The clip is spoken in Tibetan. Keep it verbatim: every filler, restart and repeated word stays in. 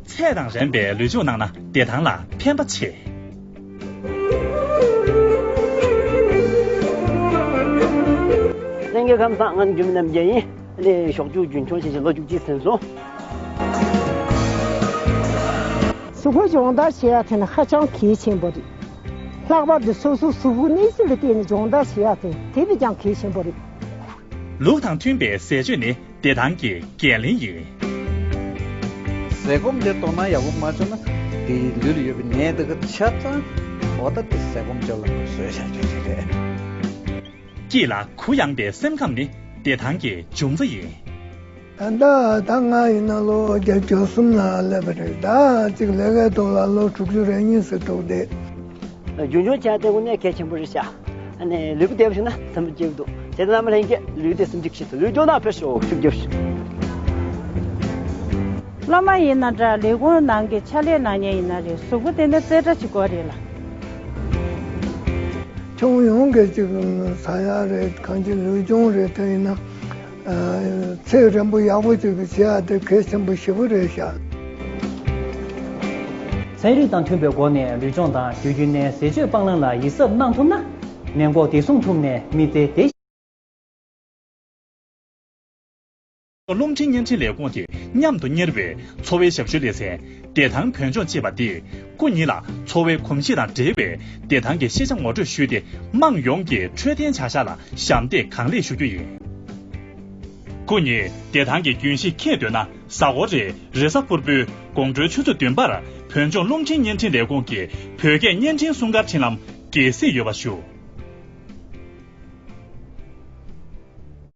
ཚད་དང་རན་པའི་ལུས་སྦྱོང་གནང་ན་བདེ་ཐང་ལ་ཕན་པ་ཆེ། ལྷན་རྒྱས་ཁམས་བཟང་། ང་ནི་འཇུ་མི་རྣམ་རྒྱལ་ཡིན། ཨ་ནི་ཞོགས་ཇ་རྒྱུན་འཁྱོངས་བྱས་བྱས་ལོ་བཅུ་གཅིག་ཟིན་སོང་། གཟུགས་པོ་སྦྱོང་བརྡར་བྱེད་ཡ་དེ་ནི་ཧ་ཅང་གལ་ཆེན་པོ་རེད། ལྷག་པར་དུ་སོ་སོའི་གཟུགས་པོའི་གནས་ཚུལ་ལ་བལྟས་ནས་སྦྱོང་བརྡར་བྱེད་ཡ་དེ་དེ་བས་ཀྱང་གལ་ཆེན་པོ་རེད། ལུགས་དང་མཐུན་པའི་ཟས་སྤྱོད་ནི་བདེ་ཐང་གི་འགན་ལེན་ཡིན། ཟས་སྐོམ་དེ་དོ་སྣང་ཡག་པོ་མ་བྱུང་ན་དེའི་ལུས་ལ་ཡོད་པའི་ནད་དེ་ག་ཆ་ཚང་འོ་ད་དེ་ཟས་སྐོམ་བཅོལ་ལ་བཟོས་བཞག་རྒྱུ་ཞིག་རེད། སྐྱིད་ལ་གུ་ཡངས་པའི་སེམས་ཁམས་ནི་བདེ་ཐང་གི་འབྱུང་རྩ་ཡིན། ད་ད་ང་ཡིན་ན་ལོ་བརྒྱད་ཅུ་གྱ་གསུམ་ལ་སླེབས་པ་རེད། ད་ཅིག་ལས་ཀའི་ཐོག་ལ་ལོ་དྲུག་ཅུ་རེ་གཉིས་ཙམ་འགྲོ་བསྡད། རྒྱུན་འཁྱོངས་བྱས་ཏེ་དངོས་གནས་གལ་ཆེན་པོ་རེད་ཤག་ཨ་ནི་ལུས་པོ་བདེ་པོ་བྱུང་ན་བསམ་པ་སྐྱིད་པོ་འདུག་དེ་ལྟར་བླ་མ་ལྷན་རྒྱས་ལུས་བདེ་སེམས་སྐྱིད་ཆེད་དུ་ལུས་སྦྱོང་ནང་ཕེབས་ཤོག་ཤུགས་རྒྱབ་ཤོག་བླ་མ་ཡིན་ན་འདྲ། ལས་ཁུངས་ནང་གི་ཕྱག་ལས་གནང་མཁན་ཡིན་ན་རེད། གཟུགས་པོ་དེ་ནི་རྩེ་གྲ་ཅིག་དགོས་རེད་ལ། ཁྱོན་ཡོངས་ཀྱི་ཅིག་ཟ་ཡ་རེད། གང་ཅི་ལུས་སྦྱོང་རེད། དེ་ཡིན་ན་ཚེ་རིང་པོ་ཡག་པོ་ཅིག་བྱེད་ཡ་དེ་གལ་ཆེན་པོ་ཞེ་པོ་རེད་ཤག་ཚན་རིག་དང་མཐུན་པའི་སྒོ་ནས་ལུས་སྦྱོང་དང་དུས་རྒྱུན་ནས་ཟས་སྤྱོད་སྤང་བླང་ལ་ཡིད་གཟབ་གནང་ཐུབ་ན། ནད་འགོག་བདེ་སྲུང་ཐུབ་ནས་མི་ཚེ་བདེ། རླུང་འཕྲིན་བརྙན་འཕྲིན་ལས་ཁུངས་ཀྱིས་མཉམ་དུ་གཉེར་བའི་འཚོ་བའི་ཞབས་ཞུ་ལེ་ཚན་བདེ་ཐང་བོད་ལྗོངས་ཅེས་པ་འདིས་སྐུ་ཉིད་ལ་འཚོ་བའི་གོམས་གཤིས་དང་འབྲེལ་བའི་བདེ་ཐང་གི་ཤེས་བྱ་ངོ་སྤྲོད་ཞུས་ཏེ། དམངས་ཡོངས་ཀྱི་འཕྲོད་བསྟེན་བྱ་གཞག་ལ་ཞབས་འདེགས་གང་ལེགས་ཞུ་རྒྱུ་ཡིན། སྐུ་ཉིད་བདེ་ཐང་གི་རྒྱུན་ཤེས་འཁྱེར་འདོད་ན། གཟའ་འཁོར་རེའི་རེས་གཟའ་ཕུར་བུའི་དགོང་དྲོའི་ཆུ་ཚོད་བདུན་པར་བོད་ལྗོངས་རླུང་འཕྲིན་བརྙན་འཕྲིན་ལས་ཁུངས་ཀྱི་བོད་སྐད་བརྙན་འཕྲིན་སྲུང་སྐར་འཕྲིན་ལམ་གལ་སྲིད་ཡོད་པ་ཞུ།